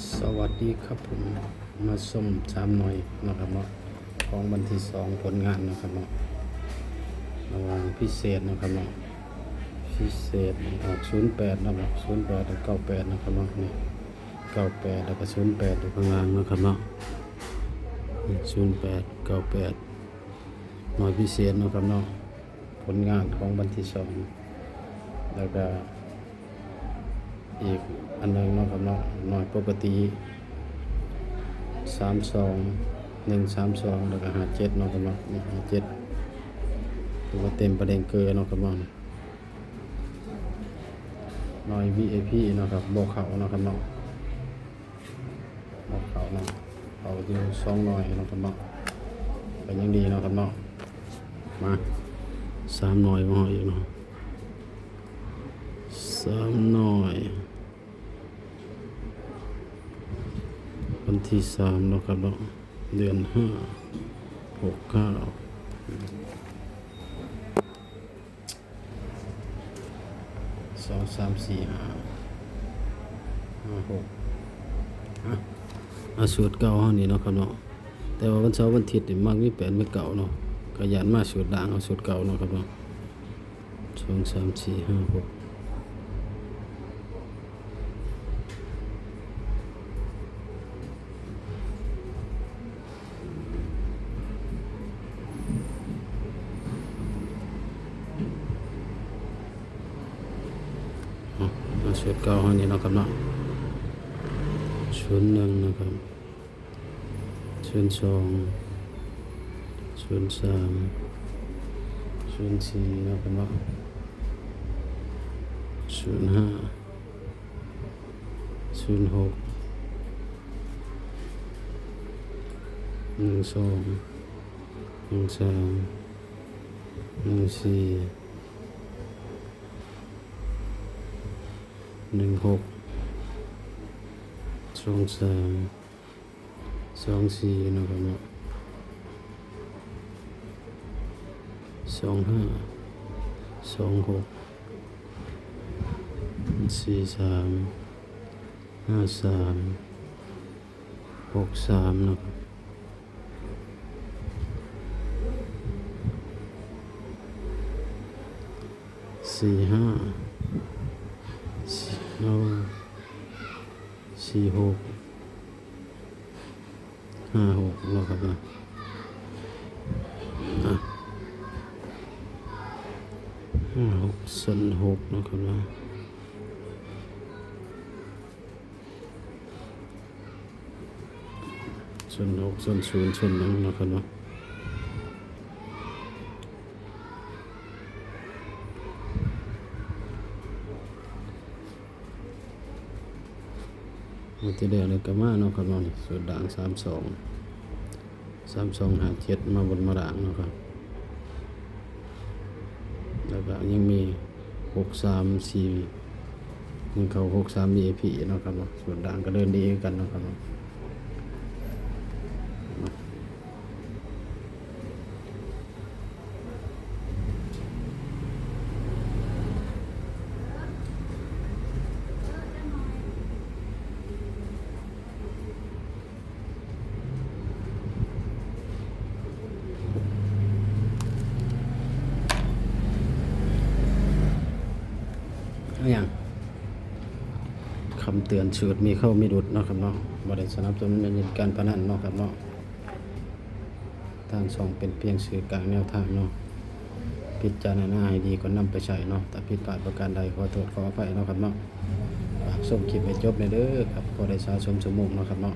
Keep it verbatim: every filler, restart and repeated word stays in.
สวัสดีครับผม มาส้มสามหน่อยนะครับเนาะ ของวันที่สองผลงานนะครับเนาะ ระหว่างพิเศษนะครับเนาะ พิเศษออกศูนย์แปดนะครับ ศูนย์แปดกับเก้าแปดนะครับเนาะ นี่เก้าแปดแล้วก็ศูนย์แปดอยู่ข้างล่างนะครับเนาะ นี่ศูนย์แปด เก้าแปด หน่อยพิเศษนะครับเนาะ ผลงานของวันที่สอง แล้วก็อีกอันหนึ่งเนาะครับเนาะ หน่อยปกติ สามสอง หนึ่งสามสอง แล้วก็ห้าเจ็ดเนาะครับเนาะ นี่ห้าเจ็ด ถือว่าเต็มประเด็นเกอเนาะครับเนาะ หน่อย วี ไอ พี เนาะครับ บ่เข้าเนาะครับเนาะ บ่เข้าเนาะ เข้าอยู่สองหน่อยเนาะครับเนาะ ก็ยังดีเนาะครับเนาะ มา สามหน่อยมาอีกเนาะ สามหน่อย วันที่สามเนาะครับเนาะ เดือนห้า หกเก้า สอง สาม สี่ ห้า ห้า หก อ่ะ อ่ะ สูตรเก่าเฮานี่เนาะครับเนาะ แต่ว่าวันเสาร์วันอาทิตย์นี่มักมีแปดมีเก้าเนาะ ก็ย้านมาสูตรล่างเอาสูตรเก่าเนาะครับเนาะ สอง สาม สี่ ห้า หก เอา เอาสูตรเก่าเฮานี่เนาะครับเนาะ ศูนย์หนึ่ง นะครับ ศูนย์สอง ศูนย์สาม ศูนย์สี่ เนาะครับเนาะ ศูนย์ห้า ศูนย์หก หนึ่งสอง หนึ่งสาม หนึ่งสี่ หนึ่งหก สองสาม สองสี่ นะครับเนาะ สองห้า สองหก สี่สาม ห้าสาม หกสาม นะครับ สี่ห้า สี่ห้า สี่หก ห้าหก นะครับนะ อ่ะ ห้าหก ศูนย์หก นะครับนะ ศูนย์หก ศูนย์ศูนย์ ศูนย์หนึ่ง นะครับเนาะ งวดที่แล้วนี่ก็มาเนาะครับเนาะ นี่สูตรด่าง สามสอง สามสอง ห้าเจ็ด มาบนมาล่างเนาะครับ แล้วก็ยังมี หกสามสี่ ยังเข้า หกสาม วี ไอ พี เนาะครับเนาะ สูตรด่างก็เดินดีคือกันเนาะครับเนาะ อะหยัง คำเตือน สูตรมีเข้ามีหลุดเนาะครับเนาะ บ่ได้สนับสนุนเล่นการพนันเนาะครับเนาะ ทางช่องเป็นเพียงสื่อกลางแนวทางเนาะ พิจารณาให้ดีก่อนนำไปใช้เนาะ ถ้าผิดพลาดประการใดขอโทษขออภัยเนาะครับเนาะ ฝากชมคลิปให้จบแหน่เด้อครับ พอได้สะสมชั่วโมงเนาะครับเนาะ